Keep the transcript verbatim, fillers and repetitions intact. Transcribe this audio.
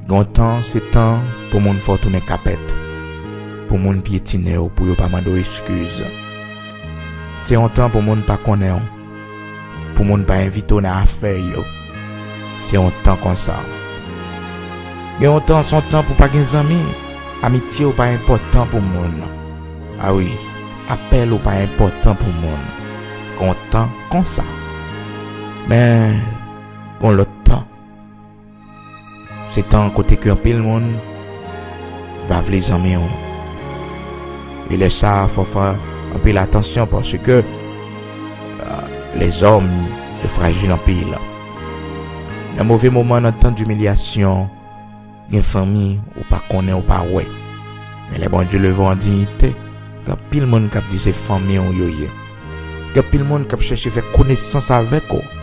Gen yon tan, se tan pou moun fè w tounen kapèt, pou moun pyetine w, pou yo pa mande w eskiz. Se yon tan pou moun pa konnen w, pou moun pa envite w nan afè yo. Se yon tan konsa. Gen yon tan, se yon tan pou pa gen zanmi. Amitye w pa enpòtan pou moun. A wi, apèl ou pa enpòtan pou moun. Gen yon tan konsa. Men, gen yon lòt tan. Se tan kote ke anpil moun va vle zanmi w. E lè sa, fò fè anpil atansyon paske, euh, les hommes yo frajil anpil. Nan move moman, nan tan dimilyasyon, gen fanmi ou pa konnen, ou pa wè. Men lè Bondye leve w an diyite, gen anpil moun k ap di se fanmi w yo ye. Gen anpil moun k ap chèche fè konesans avèk ou.